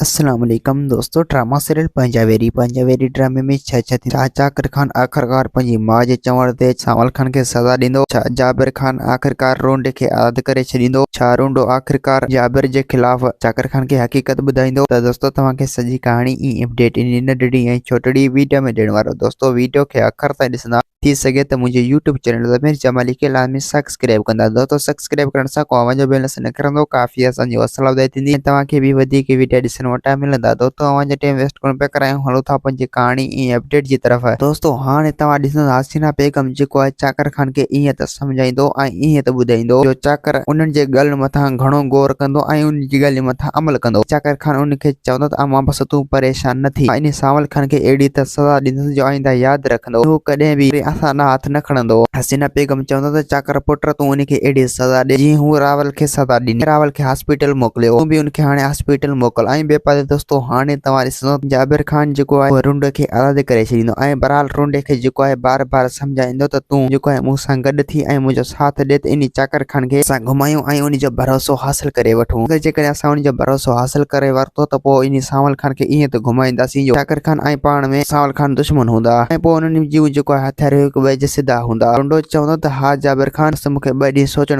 السلام عليڪم دوستو ڊراما سيريل پنهنجا ويري پنهنجا ويري ڊرامي ۾ ڇا ڇا ٿيندو ڇا چاڪر خان آخرڪار پنهنجي ماء جي چوڻ تي سانول خان کي سزا ڏيندو ڇا جابر خان آخرڪار رونڊي کي آزاد ڪري ڇڏيندو ڇا رونڊو آخرڪار جابر جي خلاف چاڪر خان کي حقيقت ٻڌائيندو ته دوستو توهان کي سڄي ڪهاڻي ۽ اپڊيٽ انهي ننڍڙي ۽ ڇوٽڙي ويڊيو ۾ ڏيڻ وارو دوستو ويڊيو کي آخر تائين ڏسندا ٿي سگهي ته منهنجي يوٽيوب چينل ضمير جمالي کي لازمي سبسڪرائب ڪندا دوستو سبسڪرائب ڪرڻ سان ڪو اوهان جو بيلنس نه ڪرندو ڪافي اسان جي حوصلا افزائي ٿيندي ۽ توهان کي به وڌيڪ ويڊيا ڏسڻ وٽان ملندا دوستو اوهان جو ٽيم ويسٽ ڪونه پيا ڪرايون هلون ٿا پنهنجي ڪهاڻي ۽ اپڊيٽ جي طرف. دوستو هاڻي توهان ڏسندا حسينا بيگم جيڪو آهي چاڪر خان کي ائين ته سمجهائيندو ۽ ائين ته ٻڌائيندو جو چاڪر انهن جي ڳالهين مٿان گهڻو غور ڪندو ۽ انهن جي ڳالهين مٿان عمل ڪندو چاڪر خان ان کي چوندو ته امان بس تون پريشان نه ٿي مان انهي سانول خان کي اهڙي ته سزا ڏيندس جو آئنده ياد رکندو. هو ڪڏهن به اسان ڏانهن هٿ نه کڻندو. حسينه بيگم چوندو ته چاڪر پٽ تون ان کي اهڙي سزا ڏي جيئن هو راول کي سزا ڏني. راول کي هاسپيٽل موڪليو. تون به ان کي هاڻي هاسپيٽل موڪل. ۽ ٻئي پاسي دوستو هاڻي توهان ڏسندو ته جابر خان جيڪو آهي اهو رنڊي کي آزاد ڪري ڇڏيندو ۽ بهرحال رنڊي کي جيڪو آهي بار بار سمجهائيندو ته تون جيڪو آهي مون سان گڏ ٿي ۽ منهنجو ساٿ ڏي ته انهي چاڪر خان کي اسان گهمايون ۽ ان جو ڀروسو حاصل ڪري وٺون. اگر جيڪڏهن اسان ان جو ڀروسو حاصل ڪري ورتو ته پوء انهي سانول خان کي ائين ته گهمائينداسين جو چاڪر خان ۽ پاڻ ۾ سانول خان دشمن هوندا ۽ پوء انهن جون جيڪو آهي هٿيار هڪ ٻئي جي سڌا هوندا. رنڊو چوندو ته ها جابر خان بس مون کي ٻه ڏينهن سوچڻ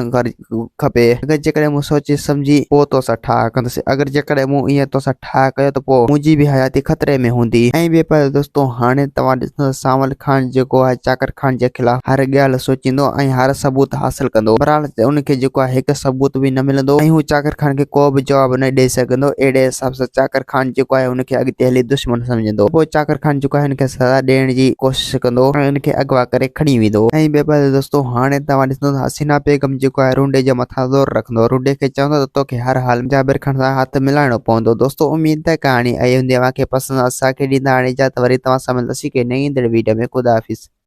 کپي. اگر جيڪڏهن مون سوچي سمجهي پوء توسان ٺاهه ڪندس. اگر جيڪڏهن مون ائين توسان ٺاهه ڪيو ته پوء منهنجي به حياتي خطري ۾ هوندي. ۽ ٻئي پاسي دوستو هاڻي توهان ڏسندو ته سانول خان جيڪو آهي چاڪر خان جي خلاف هر ڳالهه سوچيندو ۽ هر ثبوت حاصل ڪندو. بهرحال ان کي جيڪو آهي هڪ ثبوت به نه ملندو ۽ هو چاڪر خان کي ڪو به جواب نه ڏئي سگهندو. اهڙي حساب سان چاڪر خان جيڪو آهي ان کي اڳتي هلي دشمن سمجهندو. پوء چاڪر خان جيڪو آهي ان کي سزا ڏيڻ جي ڪوشش ڪندو ۽ ان کي اغوا ڪري کڻي ويندو. ۽ ٻئي پاسي دوستو هاڻي توهان ڏسندو ته حسينا بيگم جيڪو آهي رونڊي جي مٿان زور رکندو. رونڊي کي چوندو ته توکي هر حال ۾ جابر خان سان هٿ ملائڻو پوندو. دوستو اميد ته ڪهاڻي آئي هوندي اوهان کي پسند اسان کي ڏيندا هاڻي اجازت وري توهان سان ملنداسين ڪنهن نئين ايندڙ ويڊيو ۾ خدا حافظ.